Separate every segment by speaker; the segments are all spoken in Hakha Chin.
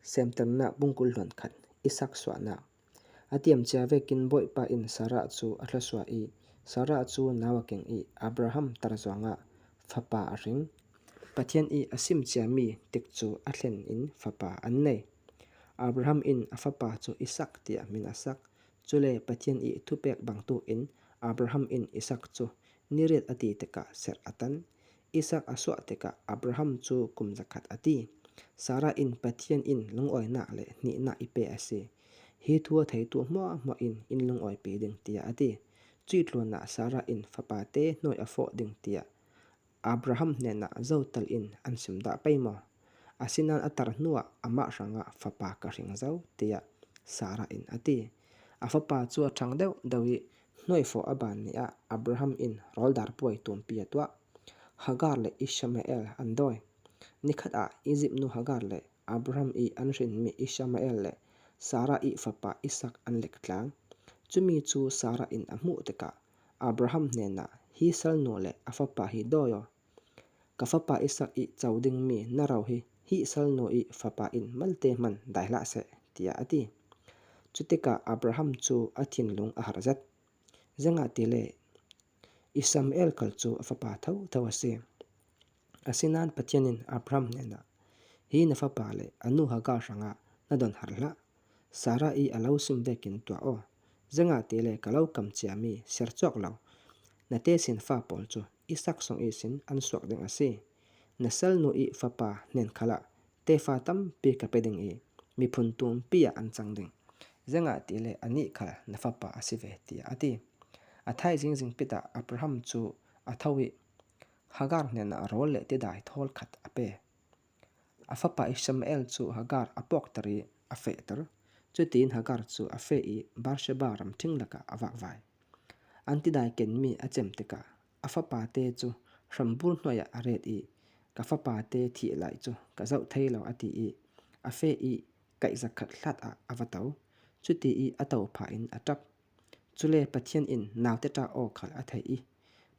Speaker 1: Semternak bungkul hluankhat, Isak suahnak. A tiamcia vekin Bawipa in Sarah cu a thluachuah i Sarah cu nau a keng i Abraham tar zongah fapa a hring. Pathian i a sim ciami tik cu a thlen in fapa an nei. Abraham in a fapa cu Isak tiah min a sak. Cule Pathian i thupek bantukin Abraham in Isak cu niriat a ti tikah serh a tan. Isak a suah tikah Abraham cu kum 100 a ti. Sarah in Pathian in lungawinak le hnihnak i pe a si. Hi thu a theitu hmuahhmuah in in lungawipi ding tiah a ti. Cuih tluan ah Sarah in fapa te hnuai a fawh ding tiah Abraham hnenah zotal in an sim dah pei maw? Asinain a tar hnuah amah hrangah fapa ka hring zau tiah Sarah in a ti. A fapa cu a ṭhang deuhdeuh i Hnuaifawh a ban ni ah Abraham in rawldar puai tumpi a tuah. Hagar le Ishmael an dawi. Nikhat ah Izipt nu Hagar le Abraham i an hrinmi Ishmael le Sarah i fapa Isak an lektlang. Cumi cu Sarah in a hmuh tikah Abraham hnenah hi salnu le a fapa hi dawi aw. Ka fapa Isak i co dingmi na ro hi hi salnu i fapa in malte hmanh dai hlah seh, tiah a ti. Cutikah Abraham cu a thinlung a har zet. Zeingah-tile Ishmael kal cu a fapa thotho a si. Asinain Pathian in Abraham hnenah, Hi na fapa le a nu Hagar hrangah na don har hlah. Sarah i a lo sim vekin tuah aw. Zeingah-tile ka lo kam ciami ser cawk lo. Na tesin fa pawl cu Isak sung ihsin an suak ding a si. Na salnu i fapa hnen khal ah tefa tampi ka pe ding i miphun tumpi ah an cang ding. Zeingah ti le anih khal na fapa a si ve tiah a ti. A thaizing zingpit ah Abraham cu a tho i Hagar hnenah rawl le tidai thawl khat a pe. A fapa Ishmael cu Hagar a pawkter i a fehter. Cutiin Hagar cu a feh i Beersheba ram ṭhing lakah a vakvai. An tidai kenmi a cem tikah a fapate cu hrambur hnuai ah a ret i ka fapate thih lai cu ka zoh thai lo a ti i a feh i kaih zakhat hlat ah a va to. Cuti i a to phah in a ṭap. Cule Pathian in naute ṭah aw khal a theih i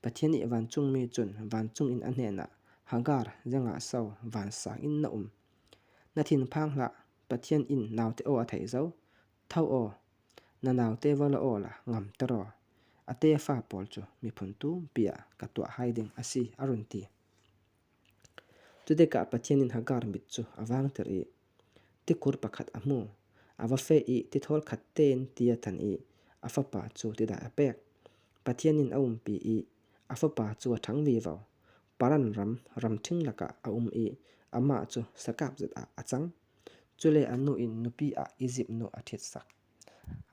Speaker 1: Pathian nih vancungmi cun vancung in a hnenah Hagar zengah so vansang in na um. Na thinphang hlah, Pathian in naute aw a theih zau. Tho aw, na naute va la aw la ngam te raw. A tefa pawl cu miphun tumpi ah ka tuah hai ding a si a run ti. Cutikah Pathian in Hagar mit cu a vangter i tikur pakhat a hmu. A va feh i tithawl khat tein ti a than i a fapa cu tidai a pek. Pathian in a umpi i a fapa cu a ṭhang vivo. Paran ram ramṭhing lakah a um i amah cu sakap zat ah a cang. Cule a nu in nupi ah Izipt nu a ṭhitsak.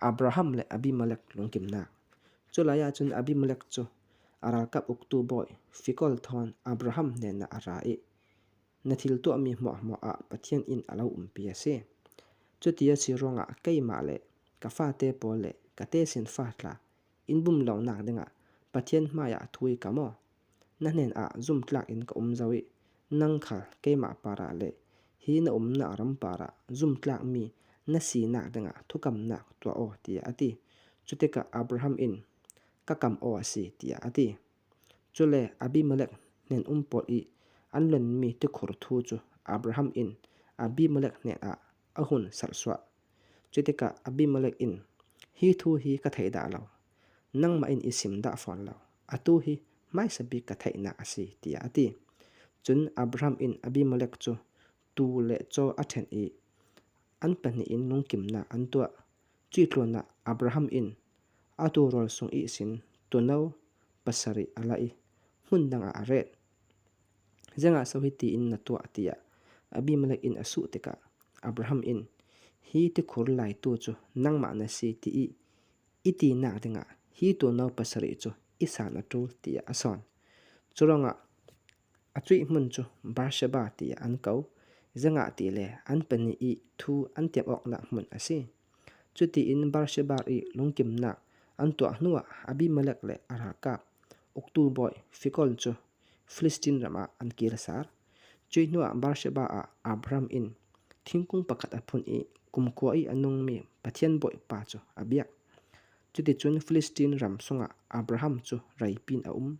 Speaker 1: Abraham le Abimelek lungkimnak. Culai ahcun Abimelek cu a ralkap uktu bawi Fikol thawn Abraham hnenah a ra i na thil tuahmi hmuahhmuah ah Pathian inn a lo umpi a si. Cuti a si ruangah keimah le ka fate pawl le ka tesin fa tla in bum lonak dingah Pathian hmaiah thui ka maw? Na hnenah zumhtlak in ka um zau i nang khal keimah parah le hi na umnak ram parah zumhtlakmi na sinak dingah thukamnak tuah aw tiah a ti. Cutikah Abraham in ka kam aw a si tiah a ti. Cule Abimelek hnen-um pawl i an lonmi tikhur thu cu Abraham in Abimelek hnenah a hun serhsuah. Cutikah Abimelek in, Hi thu hi ka thei dah lo, nangmah in i sim dah fawn lo, atu hi hmaisa bik ka theihnak a si, tiah a ti. Cun Abraham in Abimelek cu tuu le caw a ṭhen i an pahnih in lungkimnak an tuah. Cuih tluan ah Abraham in a tuu rawl sung ihsin tuno pasarih a la i hmun dang ah a ret. Zeingah so hiti in na tuah tiah Abimelek in a suh tikah Abraham in hi tikhur laitu cu nangmah na si ti i i tinak dingah hi tuno pasarih cu i san a ṭul tiah a sawn. Curuangah a cuih hmun cu Beersheba tiah an ko. Zeingah ti le an pahnih i thu an tiam awknak hmun a si. Cutiin Beersheba i lungkimnak an tuah hnuah Abimelek le a ralkap uktu bawi Fikol cu Filistin ram ah an kir sar. Cuih hnuah Beersheba ah Abraham in thingkung pakhat a phun i kumkhua i a nungmi Pathian Bawipa cu a biak. Cuticun Filistin ram chungah Abraham cu reipin a um.